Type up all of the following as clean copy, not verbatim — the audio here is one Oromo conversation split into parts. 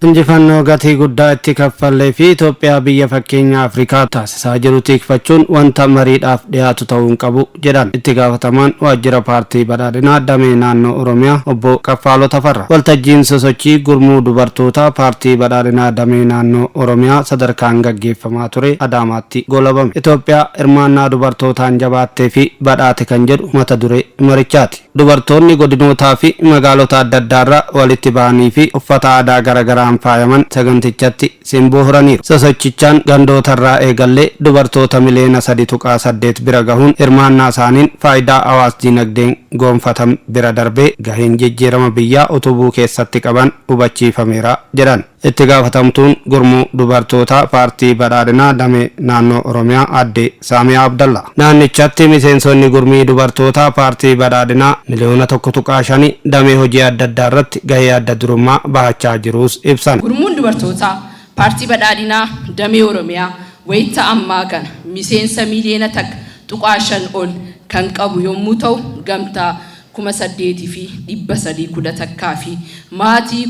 Injifannoo gatii guddaa itti kaffallee fi Itoophiyaa biyya fakkeenya Afrikaa taasisaa jiru tikfachuun wanta mariidhaaf dhiyaatu ta'uu hin qabu jedhan itti gaafatamaan waajjira paartii badhaadhinaa damee naannoo Oromiyaa obbo Kaffaaloo Tafarra. Waltajjiin sosochii gurmuu dubartootaa paartii badhaadhinaa damee naannoo Oromiyaa sadarkaan gaggeeffamaa ture Adaamaatti goolabame. Itoophiyaa hirmaannaa dubartootaan jabaattee fi badhaate kan jedhu mata duree marichaati. Dubartoonni godinootaa fi magaalota adda addaarraa walitti bahanii fi uffata aadaa garagaraan faayaman sagantichatti simboo horaniiru. Sosochichaan gandootarraa eegallee dubartoota miliyoona 3.8 bira gahuun hirmaannaa isaaniin faayidaa hawaas dinagdeen goonfatan bira darbee gaheen jijjiirama biyyaa utubuu keessatti qaban hubachiifameera jedhan. Itti gaafatamtuun gurmuu dubartootaa paartii badhaadhinaa damee naannoo Oromiyaa aadde Saamiyaa Abdallaa. Naannichatti miseensonni gurmii dubartootaa paartii badhaadhinaa miliyoona 1.5 damee hojii adda addaa irratti gahee adda durummaa bahachaa jiruus ibsan. Gurmuun dubartootaa paartii badhaadhinaa damee Oromiyaa wayita ammaa kana miseensa miliyoona 1.5 ol kan qabu yommuu ta'u, gamtaa 8311 fi maatii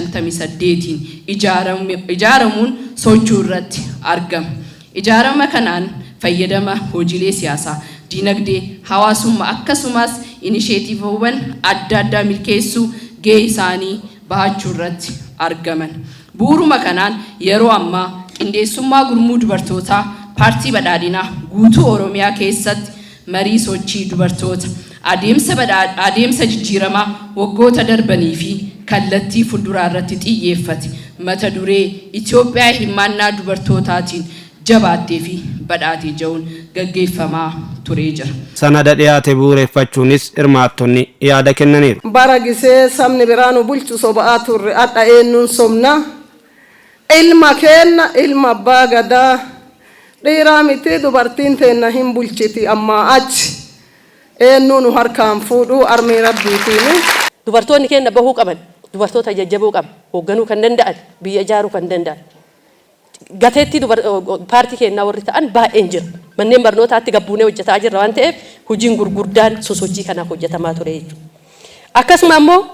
139,158n ijaaramuun socho'uu irratti argama. Ijaarama kanaan fayyadama hojiilee siyaasaa, dinagdee, hawaasummaa akkasumas inisheetiiviiwwan adda addaa milkeessuu gahee isaanii bahachuu irratti argaman. Bu'uuruma kanaan yeroo ammaa qindeessummaa gurmuu dubartootaa paartii badhaadhinaa guutuu Oromiyaa keessatti marii sochii dubartoota adeemsa jijjiiramaa waggoota darbanii fi kallattii fuulduraa irratti xiyyeeffate mata duree Itoophiyaa hirmaannaa dubartootaatiin jabaattee fi badhaatee jedhuun gaggeeffamaa turee jira. Sanada dhiyaate bu'uureffachuunis hirmaattonni yaada kennaniiru. Bara gisee sabni biraa nu bulchu soba'aa turre, adha eenyuun sobna? Ilma keenna, ilma abbaa gadaa, dhiiraa miti dubartiin teenna hin bulchiti ammaa achi. Eenyuu nu harkaan fuudhuu armii rabbiitiin. Dubartoonni keenya bahuu qaban, dubartoota jajjaboo qaban, hoogganuu kan danda'an, biyya ijaaruu kan danda'an. Gateettii paartii keenyaa warri ta'an baay'een jira. Manneen barnootaatti gabbuunee hojjetaa jirra waan ta'eef hojiin gurguddaan sosochii kanaaf hojjetamaa ture jechuudha. Akkasuma immoo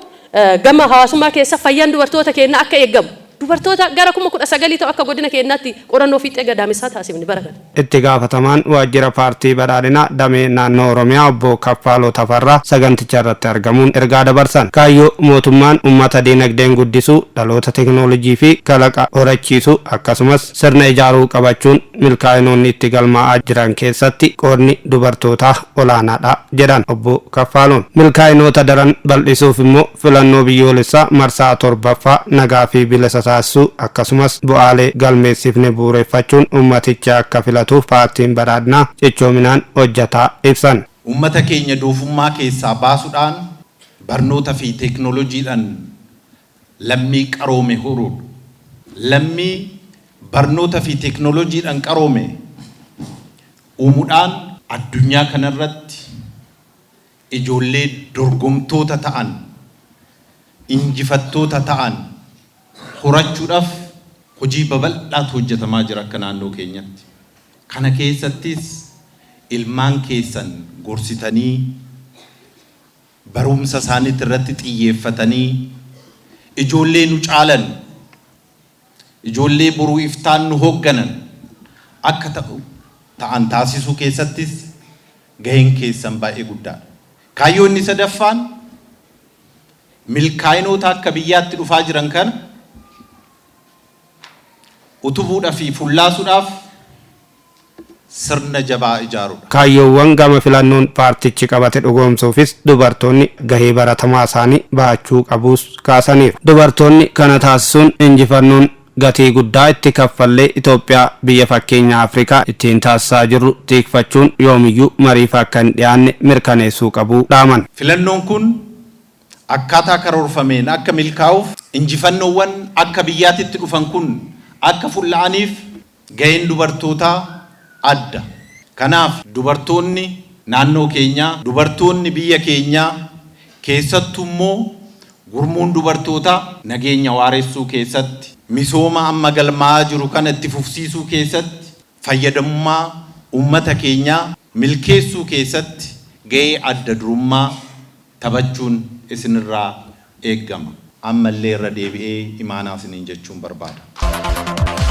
gama hawaasummaa keessa fayyaan dubartoota keenyaa akka eegamu dubartoota gara 19,000 ta'u akka godina keenyaatti qorannoo fiixee gadaamessaa taasifne bara kana. Itti gaafatamaan waajjira paartii badhaadhinaa damee naannoo Oromiyaa obbo Kaffaaloo Tafarraa saganticha irratti argamuun ergaa dabarsan. Kaayyoo mootummaan uummata diinagdeen guddisuu, dhaloota teekinooloojii fi kalaqa horachiisuu akkasumas sirna ijaaruu qabachuun milkaa'inoonni itti galmaa'aa jiran keessatti qoodni dubartootaa olaanaadha jedhan obbo Kaffaaloon. Milkaa'inoota daran bal'isuuf immoo filannoo biyyoolessaa marsaa 7ffaa nagaa fi bilisa taasisuu akkasumas bu'aalee galmeessifne bu'uureffachuun uummaticha akka filatuuf paartiin badhaadhinaa cichoominaan hojjetaa ibsan. Uummata keenya doofummaa keessaa baasuudhaan barnoota fi teeknooloojiidhaan lammii qaroome horuudha. Lammii barnoota fi teeknooloojiidhaan qaroome uumuudhaan addunyaa kanarratti ijoollee dorgomtoota ta'an, injifattoota ta'an horachuudhaaf hojii babal'aatu hojjetamaa jira akka naannoo keenyatti. Kana keessattis ilmaan keessan gorsitanii barumsa isaaniitti irratti xiyyeeffatanii ijoollee nu caalan, ijoollee boruu iftaan nu hoogganan akka ta'an taasisuu keessattis gaheen keessan baay'ee guddaadha. Kaayyoo inni sadaffaan milkaa'inoota akka biyyaatti dhufaa jiran kana utubuudhaa fi fullaasuudhaaf sirna jabaa ijaaruudha. Kaayyoowwan gama filannoon paartichi qabate dhugoomsuufis dubartoonni gahee baratamaa isaanii bahachuu qabuus kaasaniiru. Dubartoonni kana taasisuun injifannoon gatii guddaa itti kaffallee Itoophiyaa biyya fakkeenya Afrikaa ittiin taasisaa jirru tikfachuun yoomiyyuu mariif akka hin dhiyaanne mirkaneessuu qabu dhaaman. Filannoon kun akkaataa karoorfameen akka milkaa'uuf injifannoowwan akka biyyaatitti dhufan kun akka fulla'aniif gaheen dubartootaa adda. Kanaaf dubartoonni naannoo keenyaa, dubartoonni biyya keenyaa, keessattuu immoo gurmuun dubartootaa nageenya waaressuu keessatti, misooma amma galmaa'aa jiru kana itti fufsiisuu keessatti, fayyadamummaa uummata keenyaa milkeessuu keessatti gahee adda durummaa taphachuun isinirraa eeggama. Ammallee irra deebi'ee imaanaa isiniin jechuun barbaada.